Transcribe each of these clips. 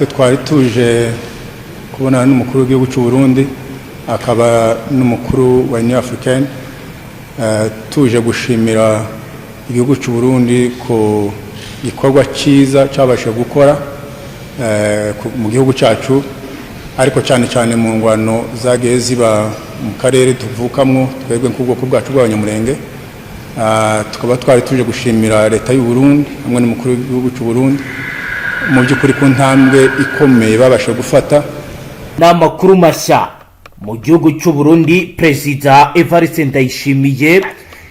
Twari tuje kubonana n'umukuru w'igihugu cy'u Burundi, akaba n'umukuru wa Union Africaine, tuje gushimira igihugu cy'u Burundi ku gikorwa cyiza cyabashije gukora mu gihugu cyacu, ariko cyane cyane mu ngwano zagiye ziba mu karere tuvukamwo twebwe nk'ubwoko bwacu bw'Abanyamurenge. Tukaba twari tuje gushimira leta y'u Burundi hamwe n'umukuru w'igihugu cy'u Burundi mu by'ukuri ku ntambwe ikomeye babasha gufata. Ni amakuru mashya mu gihugu cy'u Burundi. Perezida Evariste Ndayishimiye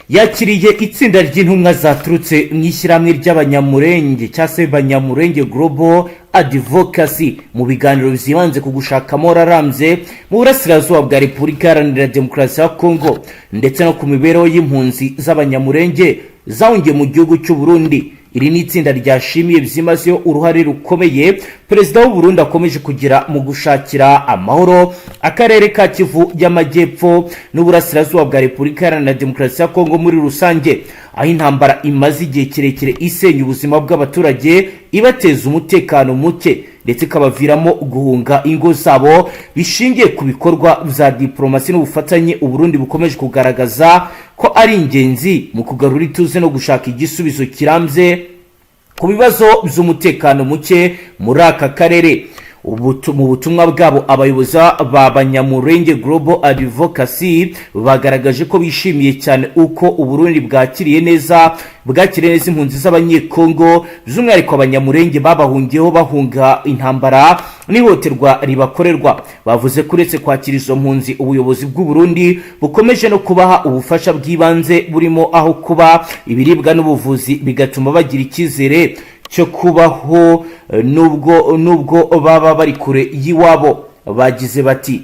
yakiriye itsinda ry'intumwa zaturutse mu ishyirahamwe ry'Abanyamurenge, cyangwa se Banyamurenge Global Advocacy, mu biganiro byibanze ku gushaka amahoro arambye mu burasirazuba bwa Repubulika Iharanira Demokarasi ya Kongo, ndetse no ku mibereho y'impunzi z'Abanyamurenge zahungiye mu gihugu cy'u Burundi. Iri ni itsinda ryashimiye byimazeyo uruhare rukomeye perezida w'u Burundi akomeje kugira mu gushakira amahoro akarere ka Kivu y'Amajyepfo n'uburasirazuba bwa Repubulika Iharanira Demokarasi ya Kongo muri rusange, aho intambara imaze igihe kirekire isenya ubuzima bw'abaturage, ibateza umutekano muke, ndetse ikabaviramo guhunga ingo zabo. Bishingiye ku bikorwa bya diporomasi n'ubufatanye Uburundi bukomeje kugaragaza ko ari ingenzi mu kugarura ituze no gushaka igisubizo kirambye ku bibazo by'umutekano muke muri aka karere. Mu butumwa bwabo, abayobozi ba Banyamurenge Global Advocacy bagaragaje ko bishimiye cyane uko Uburundi bwakiriye neza impunzi z'Abanyekongo, by'umwihariko Abanyamurenge babahungiyeho bahunga intambara n'ihohoterwa ribakorerwa. Bavuze ko uretse kwakira izo mpunzi, ubuyobozi bw'u Burundi bukomeje no kubaha ubufasha bw'ibanze burimo aho kuba, ibiribwa n'ubuvuzi, bigatuma bagira icyizere cyo kubaho nubwo baba bari kure y'iwabo. Bagize bati: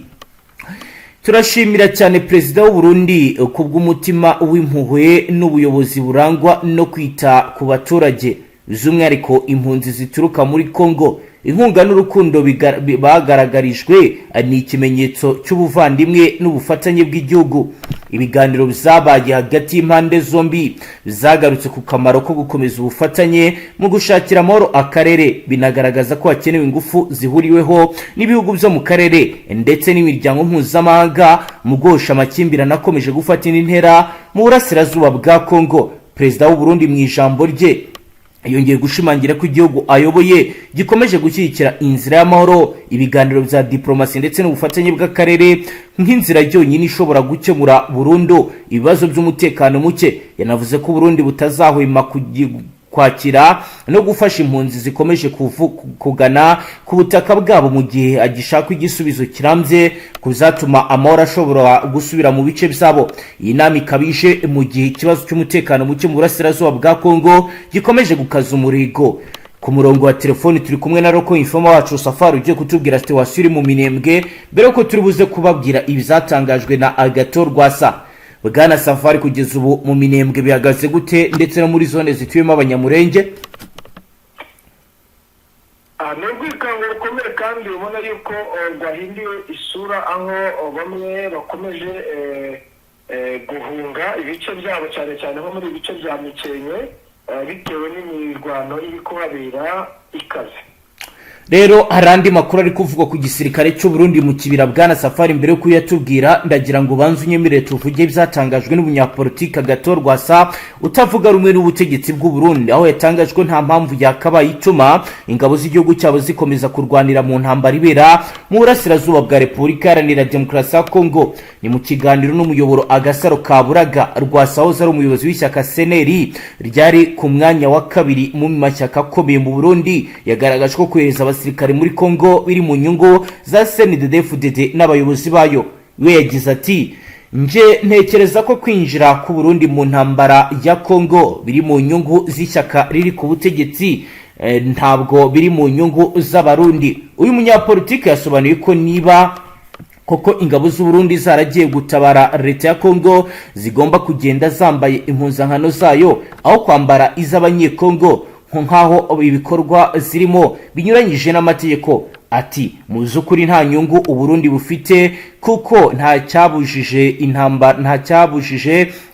"Turashimira cyane perezida w'u Burundi kubw'umutima w'impuhwe n'ubuyobozi burangwa no kwita ku baturage, by'umwihariko impunzi zituruka muri Congo. Inkunga n'urukundo bagaragarijwe ni ikimenyetso cy'ubuvandimwe n'ubufatanye bw'igihugu." Ibiganiro byabaye hagati y'impande zombi zagarutse ku kamaro ko gukomeza ubufatanye mu gushakira amahoro akarere, binagaragaza ko hakenewe ingufu zihuriweho n'ibihugu byo mu karere ndetse n'imiryango mpuzamahanga mu guhosha amakimbirane akomeje gufata indi ntera mu burasirazuba bwa Kongo. Perezida w'u Burundi mu ijambo rye yongeye gushimangira ko igihugu ayoboye gikomeje gushyigikira inzira y'amahoro, ibiganiro bya diplomasi ndetse n'ubufatanye bw'akarere nk'inzira yonyine ishobora gukemura burundu ibibazo by'umutekano muke. Yanavuze ko Burundi butazahwema kwakira no gufasha impunzi zikomeje kugana ku butaka bwabo mu gihe agishakwa igisubizo kirambye kuzatuma amahoro ashobora gusubira mu bice byabo. Iyi nama ikaba ije mu gihe ikibazo cy'umutekano muke mu burasirazuba bwa Kongo gikomeje gukaza umurigo. Ku murongo wa telefoni turi kumwe na local informer wacu Safari, ugiye kutubwira situation iri mu Minembwe, mbere yuko turi buze kubabwira ibizatangajwe na Agathon Rwasa. Bwana Safari, kugeza ubu mu Minembwe bihagaze gute, ndetse no muri zone zituyemo Abanyamurenge? Ni urwikango rukomeye kandi ubona yuko rwahinduye isura, aho bamwe bakomeje guhunga ibice byabo, cyane cyane nko muri ibice bya Mikenke, bitewe n'imirwano iri kuhabera ikaze. Rero hari andi makuru ari kuvugwa ku gisirikare cy'u Burundi mu Kibira. Bwana Safari, mbere yo kuyatubwira, ndagira ngo banze unyemerere tuvuge ibyatangajwe n'umunyapolitiki Agathon Rwasa utavuga rumwe n'ubutegetsi bw'u Burundi, aho yatangajwe ko nta mpamvu yakabaye ituma ingabo z'igihugu cyabo zikomeza kurwanira mu ntambara ibera mu burasirazuba bwa Repubulika Iharanira Demokarasi ya Kongo. Ni mu kiganiro n'umuyoboro Agasaro Kaburaga. Rwasa wahoze ari umuyobozi w'ishyaka CNL ryari ku mwanya wa kabiri mu mashyaka akomeye mu Burundi, yagaragaje ko kohereza abasirikare muri Kongo biri mu nyungu za CNDD-FDD n'abayobozi bayo. We yagize ati: "Nje ntekereza ko kwinjira ku Burundi mu ntambara ya Kongo biri mu nyungu z'ishyaka riri ku butegetsi, ntabwo biri mu nyungu z'Abarundi." Uyu munyapolitiki yasobanuye ko niba koko ingabo z'u Burundi zaragiye gutabara leta ya Kongo, zigomba kugenda zambaye impuzankano zayo aho kwambara iz'Abanyekongo, nk'aho ibikorwa zirimo binyuranyije n'amategeko. Ati: "Mu by'ukuri nta nyungu Uburundi bufite, kuko nta cyabujije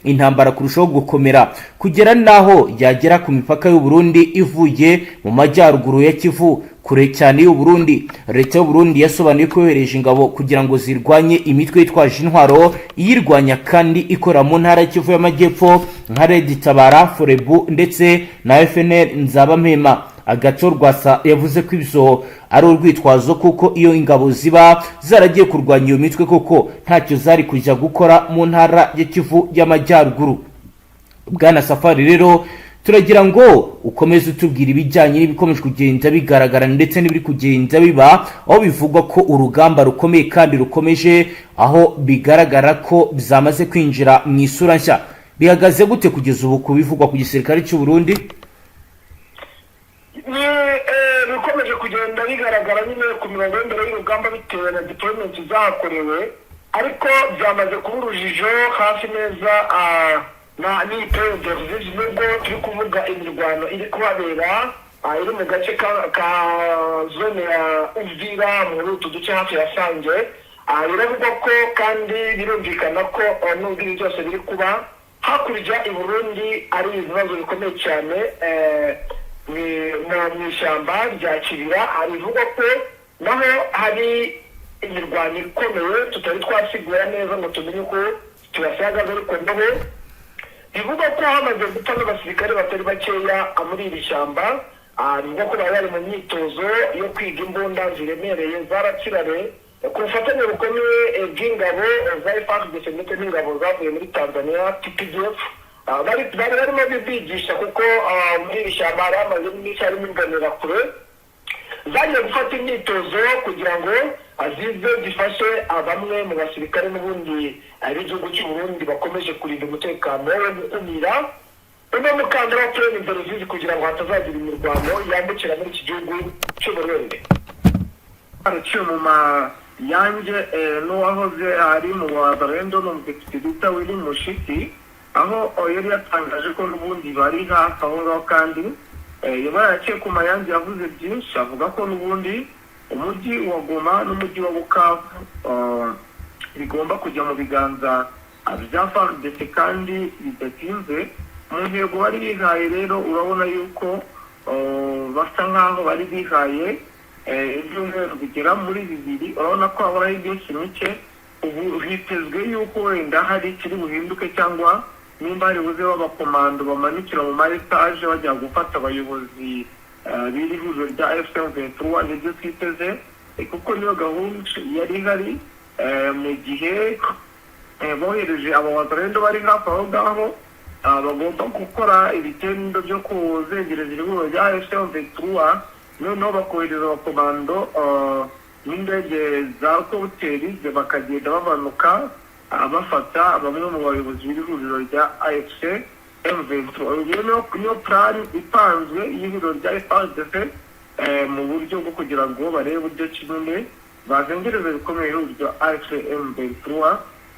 intambara kurushaho gukomera kugera n'aho yagera ku mipaka y'u Burundi ivuye mu majyaruguru ya Kivu. Ku Kure cyane y'u Burundi. Leta y'u Burundi yasobanuye ko yohereje ingabo kugira ngo zirwanye imitwe yitwaje intwaro iyirwanya kandi ikora mu ntara y'Kivu y'Amajyepfo, nka Red Tabara, Frodebu ndetse na FNL Nzabampema. Agathon Rwasa yavuze ko ibyo ari urwitwazo, kuko iyo ingabo ziba zaragiye kurwanya iyo mitwe koko, ntacyo zari kujya gukora mu ntara ya Kivu y'Amajyaruguru. Bwana Safari, rero turagira ngo ukomeze utubwira ibijyanye n'ibikomeje kugenda bigaragara ndetse n'ibiri kugenda biba, aho bivugwa ko urugamba rukomeye kandi rukomeje, aho bigaragara ko byamaze kwinjira mu isura nshya. Bihagaze gute kugeza ubu ku bivugwa ku gisirikare cy'u Burundi? Ni bikomeje kugenda bigaragara nyine ku mirongo y'imbere y'urugamba bitewe na deployment zahakorewe, ariko byamaze kuba urujijo hafi neza na n'iyi période, nubwo turi kuvuga imirwano iri kuhabera, iri mu gace ka zone ya Uvira, muri utu duce hafi ya Sange. Biravugwa ko kandi birumvikana ko nubwo ibi byose biri kuba hakurya i Burundi, ari ibibazo bikomeye cyane mu ishyamba rya Kibira. Bivugwa ko naho hari imirwano ikomeye tutari twasigura neza ngo tumenye uko tubasagaza, ariko naho bivugwa ko hamaze gupfa n'abasirikare batari bakeya muri iri shyamba. Bivugwa ko bari bari mu myitozo yo kwiga imbunda ziremereye zarakirare, ku bufatanye bukomeye bw'ingabo za FARDC ndetse n'ingabo zavuye muri Tanzania, TPDF. Bari barimo bigisha, kuko muri iri shyamba hari hamaze iminsi harimo imbonerakure zagiye gufata imyitozo kugira ngo zize zifashe bamwe mu basirikare n'ubundi b'igihugu cy'u Burundi bakomeje kurinda umutekano wo gukumira uno mukandara wa Plaine de Ruzizi, kugira ngo hatazagira imirwano yambukira muri iki gihugu cy'u Burundi. Araciye mu mayange n'uwahoze ari mu Wazalendo, ni umudepite bita Willy Mushiki, aho yari yatangaje ko n'ubundi bari hafi aho ngaho, kandi yaba yaraciye ku mayange, yavuze byinshi, avuga ko n'ubundi umujyi wa Goma n'umujyi wa Bukavu bigomba kujya mu biganza bya FARDC kandi bidatinze. Mu ntego bari bihaye rero, urabona yuko basa nkaho bari bihaye ibyumweru bigera muri 2. Urabona ko hahoraho iminsi mike. Ubu hitezwe yuko wenda hari ikiri buhinduke, cyangwa nimba hari buze b'abakomando bamanukira mu ma étages bajya gufata abayobozi b'iri huriro rya AFC M23. Nibyo twiteze, kuko niyo gahunda yari ihari mu gihe bohereje abo Wazalendo bari hafi aho ngaho, bagomba gukora ibitendo byo kuzengereza ihuriro rya AFC M23, noneho bakohereza abakomando n'indege za helicopter, bakagenda bamanuka bafata bamwe mu bayobozi b'iri huriro rya AFC M23. Iyo niyo plan ipanzwe y'ihuriro rya FARDC mu buryo bwo kugira ngo barebe uburyo kimwe bazengereza bikomeye ihuriro rya AFC M23.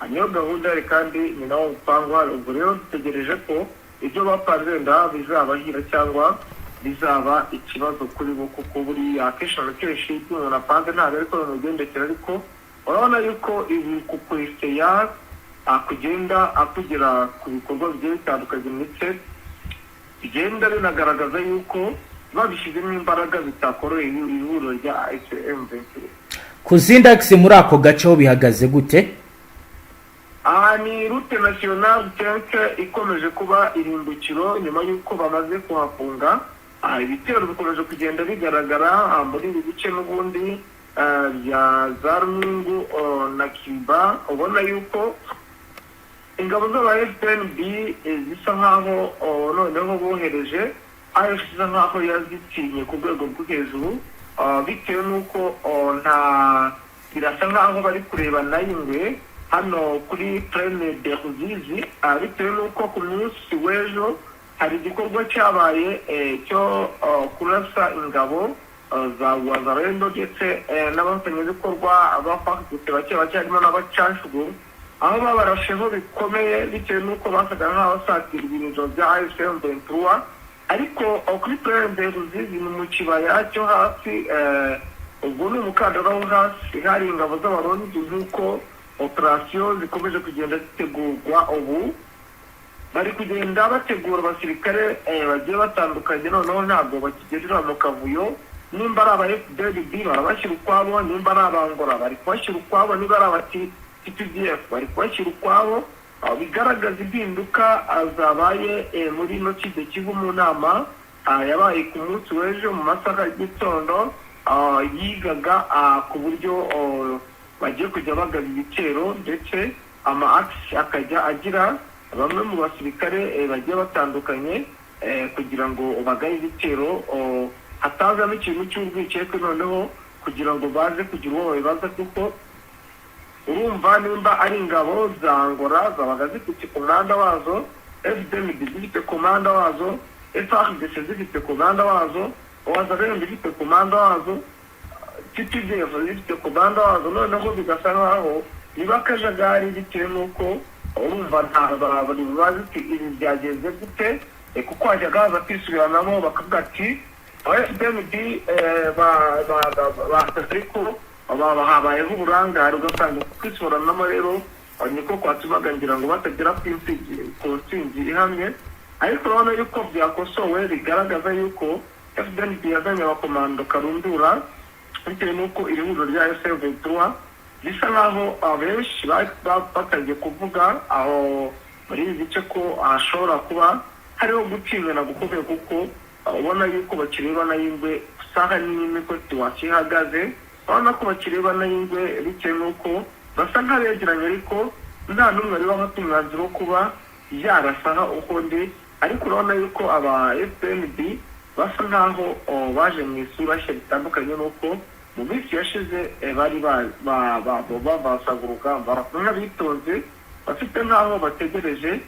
Niyo gahunda ihari kandi ni nawo mupango uhari. Ubwo rero dutegereje ko ibyo bapanze wenda bizabahira cyangwa bizaba ikibazo kuri bo, kuko buriya akenshi na kenshi ibyo umuntu apanze ntabwo ariko bimugendekera. Ariko urabona yuko ibi kukweseya kugenda akugera ku bikorwa bigiye bitandukanye, ndetse bigenda binagaragaza yuko babishyizemo imbaraga bitakoroheye ihuriro rya AFC M23. Ku zindi axes muri ako gace ho bihagaze gute? Aha ni route nationale 5 ikomeje kuba irimbukiro nyuma y'uko bamaze kuhafunga. Ibitero bikomeje kugenda bigaragara muri ibi bice n'ubundi bya za Rungu na Kiba. Ubona yuko ingabo z'aba FPNB zisa nkaho noneho bohereje AFC isa nkaho yazitinye ku rwego rwo hejuru, bitewe n'uko nta birasa nkaho bari kureba n'ayingwe hano kuri Plaine de Ruzizi, bitewe n'uko ku munsi w'ejo hari igikorwa cyabaye cyo kurasa ingabo za Wazalendo ndetse n'abafatanyabikorwa ba FARDC bake bake, harimo n'abacanshugu, aho babarasheho bikomeye bitewe n'uko basaga nk'aho basatira ibintu bya AFC M23. Ariko kuri Plaine de Ruzizi ni mu kibaya cyo hasi, ubwo ni umukandara wo hasi, hari ingabo z'Abarundi. Nk'uko operasiyo zikomeje kugenda zitegurwa, ubu bari kugenda bategura abasirikare bagiye batandukanye, noneho ntabwo bakigendera mu kavuyo. Nimba ari aba FDLB barabashyira ukwabo, nimba ari abangora bari kubashyira ukwabo, niba ari aba TPDF bari kubashyira ukwabo. Bigaragaza impinduka zabaye muri ino Sud Kivu mu nama yabaye ku munsi w'ejo mu masaha y'igitondo, yigaga ku buryo bagiye kujya bagaba ibitero, ndetse ama axes akajya agira bamwe mu basirikare bagiye batandukanye kugira ngo bagabe ibitero, hatazamo ikintu cy'urwikekwe, noneho kugira ngo baze kugira uwo babibaza, kuko urumva nimba ari ingabo za Angola zabaga zifite commander wazo, FDNB zifite commander wazo, FARDC zifite commander wazo, Wazalendo ifite commander wazo, TPDF zifite commander wazo, noneho bigasa nkaho niba akajagari, bitewe n'uko urumva ntabwo bazi ati ibi byagenze gute, kuko hajyaga haza kwisubiranamo bakavuga ati aba FDNB basaze, ariko habayeho uburangare, ugasanga kwisubiranamo rero niko kwatumaga ngira ngo batagera ku ntsinzi ihamye. Ariko urabona yuko byakosowe, bigaragaza yuko FDNB yazanye abakomando karundura, bitewe n'uko iri huriro rya AFC/M23 bisa nkaho abenshi batangiye kuvuga aho muri ibi bice ko hashobora kuba hariho gutinyana gukomeye, kuko ubona yuko bakirebana y'ingwe saha n'imwe ko situation ihagaze. Urabona ko bakirebana y'ingwe bitewe n'uko basa nk'abegeranye, ariko nta n'umwe wari wafata umwanzuro wo kuba yarasaha ukundi. Ariko urabona yuko aba FDNB basa nkaho baje mu isura nshya, bitandukanye n'uko mu minsi yashize bari babasaga urugamba nk'abitonze, bafite nk'aho bategereje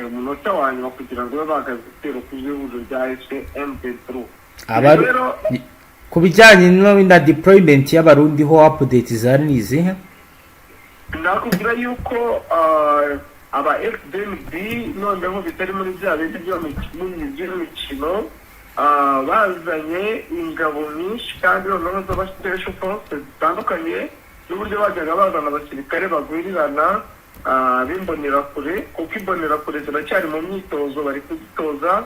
umunota wa nyuma kugira ngo babe bahagaze igitero ku ihuriro rya M23. Rero Ku bijyanye na deployment y'Abarundi ho, update zari ni izihe? Nakubwira yuko aba FDNB noneho bitari muri bya bindi by'imikino, bazanye ingabo nyinshi kandi noneho z'aba special forces zitandukanye n'uburyo bajyaga bazana abasirikare bagwirirana b'imbonerakure, kuko imbonerakure ziracyari mu myitozo, bari kuzitoza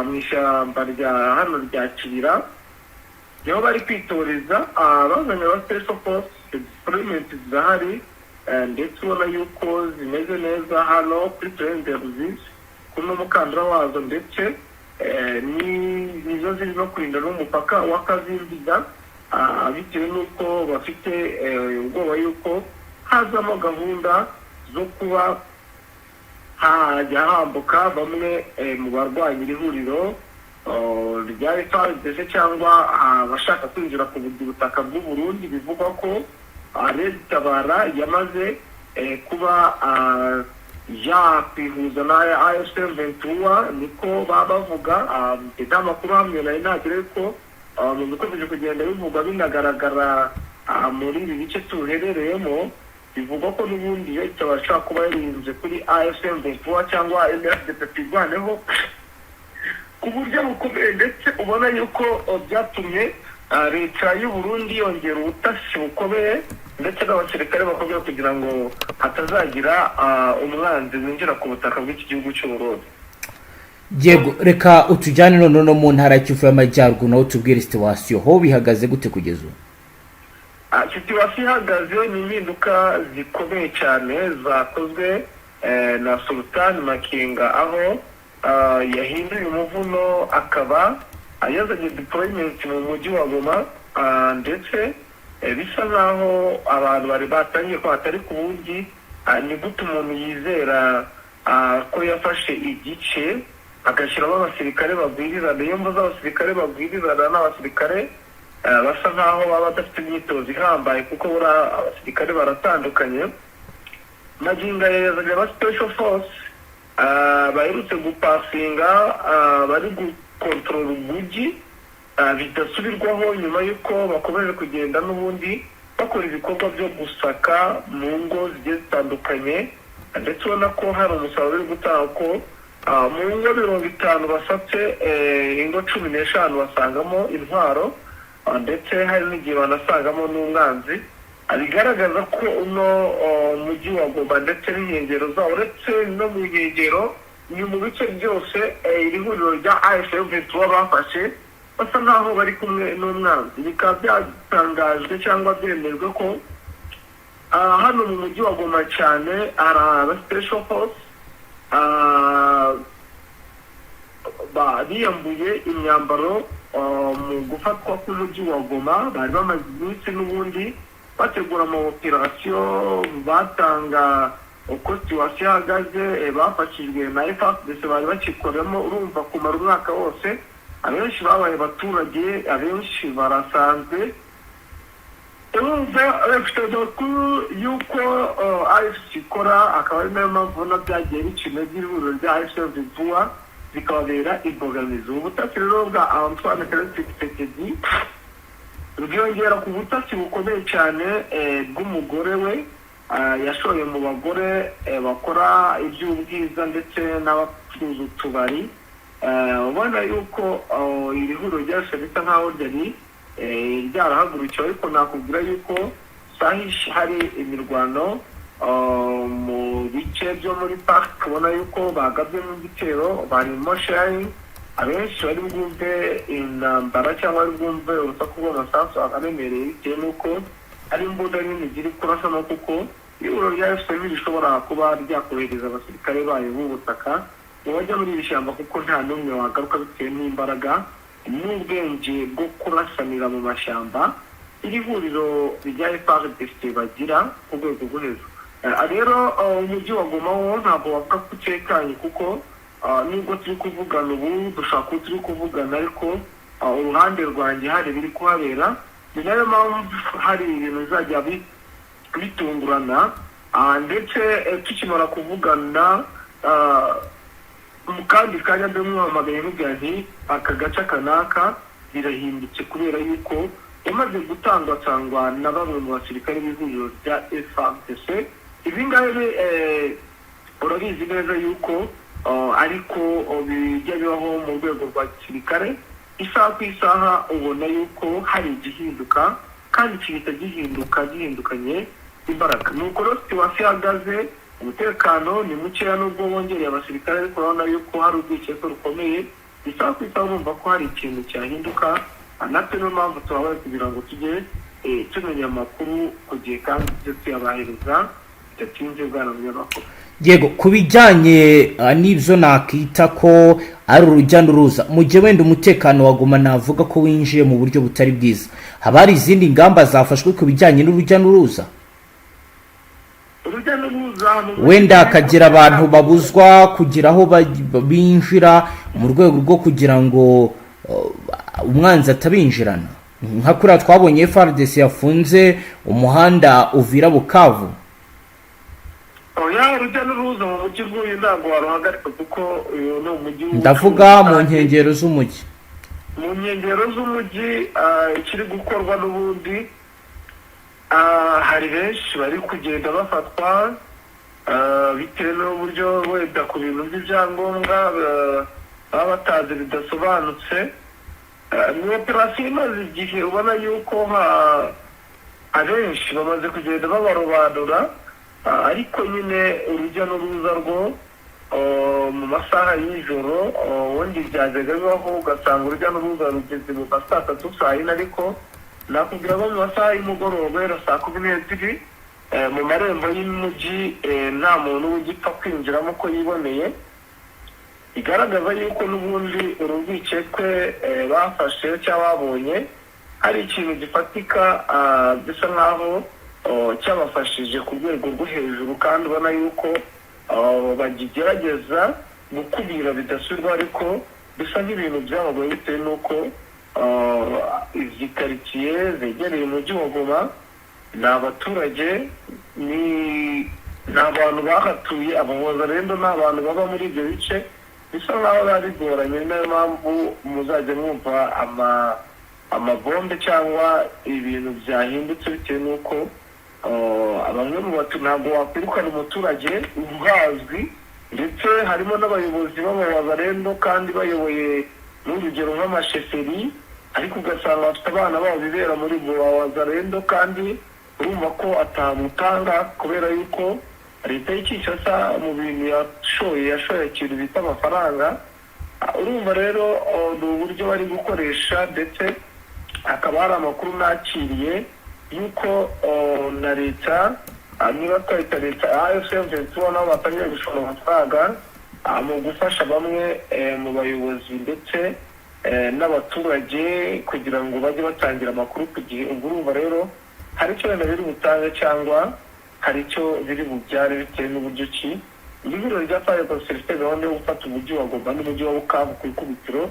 mu ishyamba rya hano rya Kibira niho bari kwitoreza. Bazanye aba special force, deployment zirahari, ndetse ubona yuko zimeze neza hano kuri plaine de Ruzizi kuri n'umukandara wazo, ndetse nizo ziri no kurinda n'umupaka wa Kazimbiga, bitewe n'uko bafite ubwoba yuko hazamo gahunda zo kuba hajya hambuka bamwe mu barwanya iri huriro rya FARDC cyangwa abashaka kwinjira ku butaka bw'u Burundi. Bivugwa ko RED Tabara yamaze kuba yakwihuza na AFC M23, niko baba bavuga. Nta makuru hamwe nari nagira, ariko mu bikomeje kugenda bivugwa binagaragara muri ibi bice tuherereyemo, bivugwa ko n'ubundi leta bashobora kuba yarinze kuri AFC M23 cyangwa MRDP Twirwaneho ku buryo bukomeye, ndetse ubona yuko byatumye leta y'u Burundi yongera ubutasi bukomeye ndetse n'abasirikare bakomeye kugira ngo hatazagira umwanzi winjira ku butaka bw'iki gihugu cy'u Burundi. Yego, reka utujyane none no mu ntara ya Kivu y'Amajyaruguru, naho tubwire situation ho bihagaze gute kugeza ubu. Situation ihagaze ni impinduka zikomeye cyane zakozwe na Sultan Makenga, aho yahinduye umuvuno akaba yazanye deployment mu mujyi wa Goma, ndetse bisa nkaho abantu bari batangiye ko hatari ku bundi. Ni gute umuntu yizera ko yafashe igice agashyiramo abasirikare bagwirirana? Iyo mvuze abasirikare bagwirirana, ni abasirikare basa nkaho baba badafite imyitozo ihambaye, kuko buriya abasirikare baratandukanye. Magingo aya yazanye aba special force baherutse gupasinga, bari gukontorora umujyi bidasubirwaho, nyuma y'uko bakomeje kugenda n'ubundi bakora ibikorwa byo gusaka mu ngo zigiye zitandukanye, ndetse ubona ko hari umusaruro uri gutanga, ko mu ngo 50 basatse, ingo 15 basangamo intwaro, ndetse hari n'igihe banasangamo n'umwanzi. Bigaragaza ko uno mujyi wa Goma ndetse n'inkengero zawo, uretse no mu nkengero, ni mu bice byose iri huriro rya AFC M23 bafashe. Basa nkaho bari kumwe n'umwanzi. Bikaba byatangajwe cyangwa byemejwe ko hano mu mujyi wa Goma cyane hari aba special force biyambuye imyambaro mu gufatwa k'umujyi wa Goma. Bari bamaze iminsi n'ubundi bategura ama opération, batanga uko situation ihagaze, bafashijwe na FARDC bari bakikoramo. Urumva, kumara umwaka wose, abenshi babaye abaturage, abenshi barasanzwe. Urumva, bafite amakuru y'uko AFC ikora, akaba ari nayo mpamvu ubona byagiye bica intege ihuriro rya AFC vuba, bikababera imbogamizi. Ubutasi rero bwa Antoine Felix Tshisekedi bwiyongera ku butasi bukomeye cyane bw'umugore we yashoye mu bagore bakora iby'ubwiza ndetse n'abacuruza utubari. Ubona yuko iri huriro ryose bisa nkaho ryari ryarahagurukiwe, ariko nakubwira yuko sahishi hari imirwano mu bice byo muri parike. Ubona yuko bagabyemo igitero, barimo shelling. Abenshi bari bwumve intambara cyangwa bari bwumve urusaku rw'amasasu aremereye, bitewe n'uko ari imbunda nini ziri kurasamo, kuko ihuriro rya FCM rishobora kuba ryakohereza abasirikare bayo b'ubutaka ngo bajya muri iri shyamba, kuko nta n'umwe wagaruka bitewe n'imbaraga n'ubwenge bwo kurasanira mu mashyamba iri huriro rya FARDC bagira ku rwego rwo hejuru. Rero umujyi wa Goma wo ntabwo wavuga ko utekanye, kuko nubwo turi kuvugana ubu, dushobora kuba turi kuvugana ariko uruhande rwanjye hari ibiri kuhabera. Ni nayo mpamvu hari ibintu bizajya bitungurana. Ndetse tukimara kuvugana, mu kandi kanya mbe muhamagaye mubwira nti aka gace aka n'aka birahindutse, kubera yuko yamaze gutangwatangwa na bamwe mu basirikare b'ihuriro rya FARDC. Ibi ngibi urabizi neza yuko ariko bijya bibaho mu rwego rwa gisirikare. Isaha ku isaha ubona yuko hari igihinduka, kandi kihita gihinduka gihindukanye imbaraga. Ni uko rero situation ihagaze. Umutekano ni mukeya nubwo bongereye abasirikare, ariko urabona yuko hari urwikekwe rukomeye. Isaha ku isaha urumva ko hari ikintu cyahinduka. Natwe niyo mpamvu tubabaye kugira ngo tujye tumenya amakuru ku gihe kandi tujye tuyabahereza bidatinze, bwana munyamakuru. Yego, ku bijyanye n'ibyo nakita ko ari urujya n'uruza, mu gihe wenda umutekano wa Goma navuga ko winjiye mu buryo butari bwiza, haba hari izindi ngamba zafashwe ku bijyanye n'urujya n'uruza? Urujya n'uruza mu Wenda hakagira abantu babuzwa kugira aho binjira mu rwego rwo kugira ngo umwanzi atabinjirana, nka kuriya twabonye FARDC yafunze umuhanda Uvira Bukavu. Oya, urujya n'uruza mu mujyi bw'uyu ntabwo waruhagarika, kuko uyu ni umujyi w'ubucuruzi. Ndavuga mu nkengero z'umujyi. Mu nkengero z'umujyi, ikiri gukorwa n'ubundi, hari benshi bari kugenda bafatwa bitewe n'uburyo wenda ku bintu by'ibyangombwa baba batazi bidasobanutse. Ni operasiyo imaze igihe, ubona yuko abenshi bamaze kugenda babarobanura. Ariko nyine urujya n'uruza rwo mu masaha y'ijoro, ubundi byajyaga bibaho ugasanga urujya n'uruza rugeze mu ma 3:00, saa 4, ariko nakubwira ko mu masaha y'umugoroba guhera saa 12 mu marembo y'umujyi nta muntu ugipfa kwinjiramo uko yiboneye. Bigaragaza yuko n'ubundi uru rwikekwe bafashe cyangwa babonye hari ikintu gifatika gisa nkaho cyabafashije ku rwego rwo hejuru, kandi ubona yuko bakigerageza gukumira bidasubirwaho, ariko bisa nk'ibintu byabagoye bitewe n'uko izi karitsiye zegereye umujyi wa Goma ni abaturage, ni abantu bahatuye. Abawazalendo ni abantu baba muri ibyo bice, bisa nkaho biba bigoranye. Ni nayo mpamvu muzajya mwumva amabombe cyangwa ibintu byahindutse, bitewe n'uko bamwe mu batu ntabwo wakwirukana umuturage uhazwi, ndetse harimo n'abayobozi b'abawazalendo kandi bayoboye n'urugero nk'amasheferi, ariko ugasanga bafite abana babo bibera muri wazalendo, kandi urumva ko atamutanga, kubera yuko leta y'i Kinshasa mu bintu yashoye, yashoye ikintu bita amafaranga. Urumva rero, ni uburyo bari gukoresha, ndetse hakaba hari amakuru nakiriye y'uko na leta, niba twahita leta AFC M23, nabo batangiye gushora amafaranga mu gufasha bamwe mu bayobozi ndetse n'abaturage kugira ngo bajye batangira amakuru ku gihe. Ubwo urumva rero hari icyo wenda biri butange cyangwa hari icyo biri bubyare, bitewe n'uburyo ki ihuriro rya FARDC rifite gahunda yo gufata umujyi wa Goma n'umujyi wa Bukavu ku ikubitiro.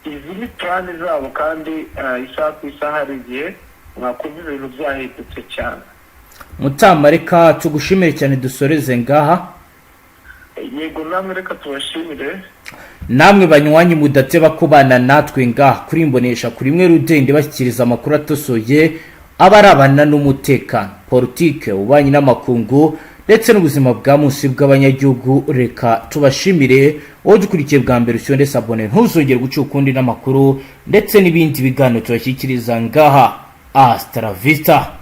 Izi ni plan zabo, kandi isaha ku isaha hari igihe mwakumva ibintu byahindutse cyane. Mutama, reka tugushimire cyane, dusoreze ngaha. Yego, namwe reka tubashimire. Namwe banywanyi mudateba kubana natwe ngaha kuri Imbonesha kuri imwe rudende, bashyikiriza amakuru atosoye aba arabana n'umutekano, politike, ububanyi n'amakungu ndetse n'ubuzima bwa munsi bw'abanyagihugu, reka tubashimire. Wowe dukurikiye bwa mbere, ushyonde s'abonner, ntuzongere guca ukundi n'amakuru ndetse n'ibindi biganiro tubashyikiriza ngaha. Hasta la vista.